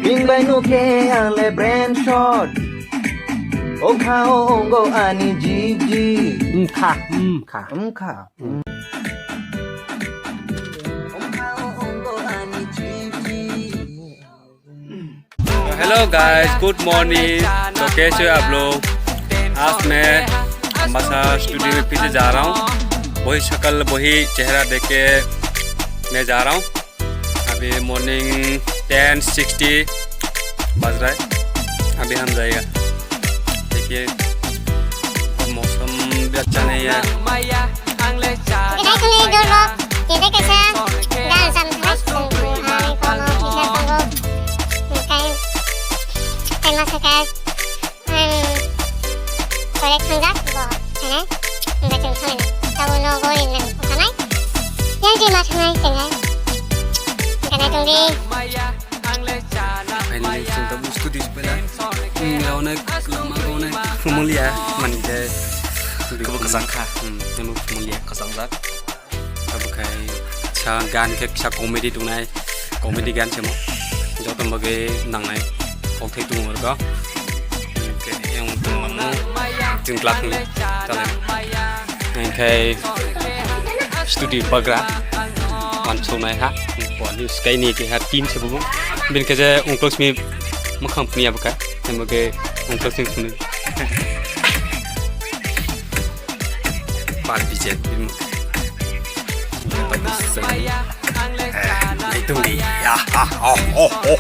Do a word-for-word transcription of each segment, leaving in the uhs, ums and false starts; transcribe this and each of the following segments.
Bini bai nukhe ang le brain shot. Okha o ongo ani jig jig. Wngkha, wngkha. Wngkha. Okha o ongo ani jig jig. तो hello guys, good morning. तो कैसे हो आप लोग? आज मैं अम्बासा स्टूडियो में फिर से जा रहा हूँ। वही शक्ल, वही चेहरा देख के मैं जा रहा हूँ। अभी मॉर्निंग टेन सिक्सटी बज रहा है। अभी हम जाएगा। देखिए, मौसम भी अच्छा नहीं है। Guys, kung idol rok, tei kaisa gan sam thai sung kung hai kono kisa tongo. Kai, kai masa kai, um, kore khangjak bo, hene, hingke chwng thangni, tabuk nogo rinani bwkhanai, yang jima thangnai chwng hai, hingke nai tongdi. Finally, chwng tabuk studio sipela. Wngya onek lama onek phumulya mani de. Kebo kwchang kha. Hmm, kebo phumulya. Kwchangjak. Abo khai sa gan khe kisa comedy tongnai. Comedy gan se mo. Joto bagwi nangnai. Kokthai tongo rwgo. Hingke yang tongmano. Chwng glak ni. Chalai. Hingke studio bagra wansuknai ha, bo ni swkaini keha team se bo. Bini khe je ungkloksmi mwkhang phuniya bwkha, hemo khe ungkloksmi phunui. Pal bijen bini. Eh, naitung di. Ya, ha, oh, oh, oh.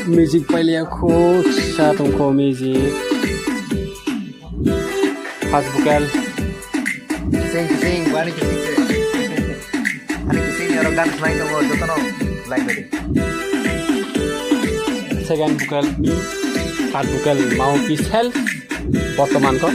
Music pailiya khuk sa tongkho music. First vocal. Kising, kising, wani kising se. Ani kising oro gan khlai tongo, jotono like badi. Second vocal, third vocal, Mao Peace Health, bortoman ko.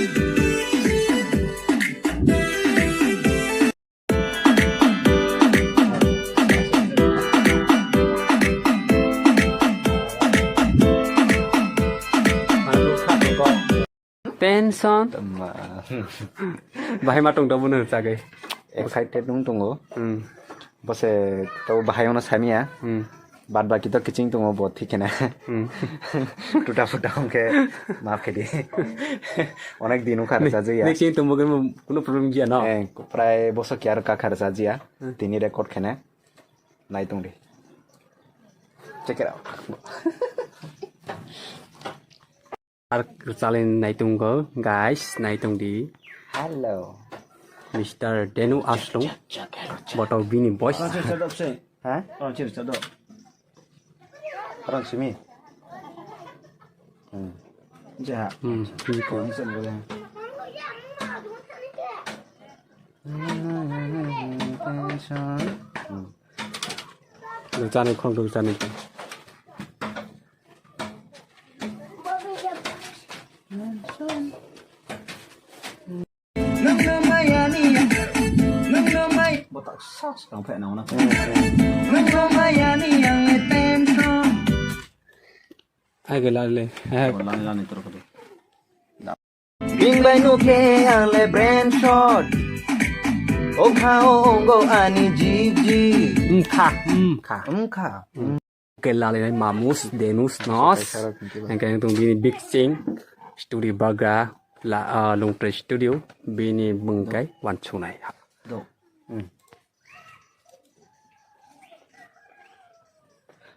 Tension. Tama. Bahai ma tong tongbo nung chagwi. Excited wng tongo. Hmm. Bose to bahai ono samia. Hmm. Bad baki to kiching tongo bo thik khe na. Hmm. Tuta futa hwnkhe maaf khe di. Onek din wngkha rwchajak ya. Next time tongbo khe kuno problem gya no? Eh, prai bosok ya rwkha rwchajak ya. Hmm. Tini record khe na. Nai tong di. Check it out. Ar rwchalwi naitungo, guys, naitungdi. Hello. Mister Denu Aslung, boto bini voice. Ha? Orang simi. Hmm. Ja. Hmm. Hmm. Rwchani khorokdok rwchani. Botak sak swkang phai nang na. Ai gela le. Lani lani toro kadi. Bini bai nukhe ang le brain shot. Okha o ongo ani jig jig. Wngkha, wngkha. Wngkha. Ke lalinai mamus, denus, nos. Kaisa rok wngkhe ba. Hingke wngtong bini big ching, studio bagra, la, ah, Lungtre studio, bini bwngkai wansuknai. Do. Hmm.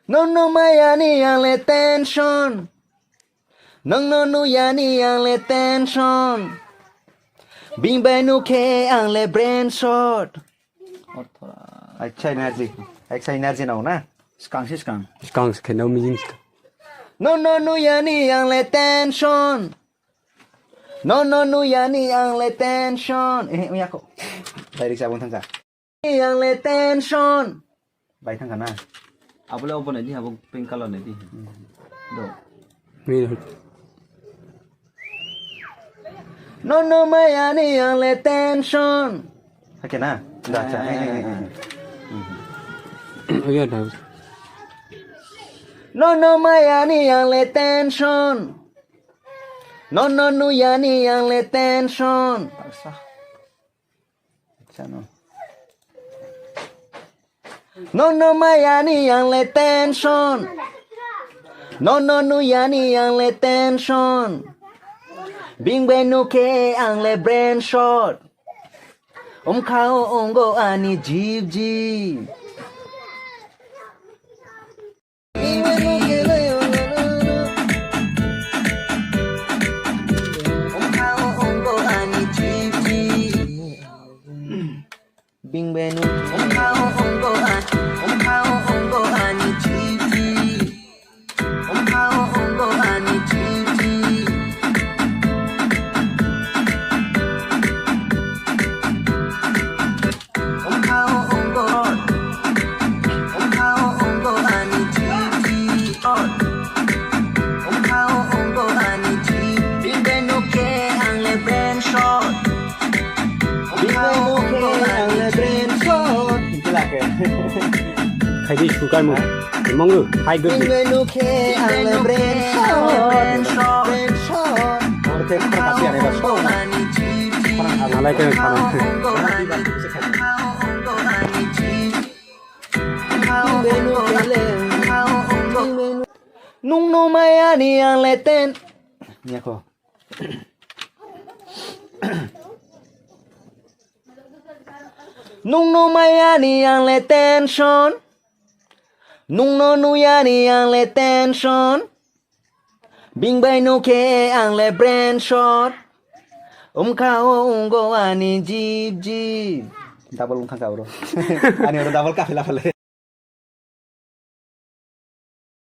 Nono mayani ang le tension. Nangno nuyani ang le tension. Bini bai nukhe ang le brain shot. Ai chai naji. Ai chai naji nao na. Skang si skang. Skang si khe nao mijing skang. Nono nuyani ang le tension. Nono nuyani ang le tension. Eh, uya ko. Direct sabung thangka. Yang le tension. Bai thangkha na. Abole obo naidi, abo pink color naidi. Do. Nono mayani yang le tension. Hake na? Da, cha. Iya, da. Nono mayani yang le tension. Nono nuyani yang le tension. Paksa. Chano. Nono mayani ang le tension. Nono nuyani ang le tension. Bing bai nukhe ang le brain shot. Umkha o ongo ani jib jib. Bing benu. Khaidi sukai mo. Mong lu, hai good. Bing benu khe ang le brain shot. Brain shot. Oro te khorang kasi ane bas. Khorang alai ke khorang. Nung no maya ni ang le ten. Nyako. Nung no maya ni ang le tension. Nung no nuya ni ang le tension. Bing bai nukhe ang le brain shot. Umkha o ungo ani jib jib. Double wngkha ka oro. Ani oro double kafila phale.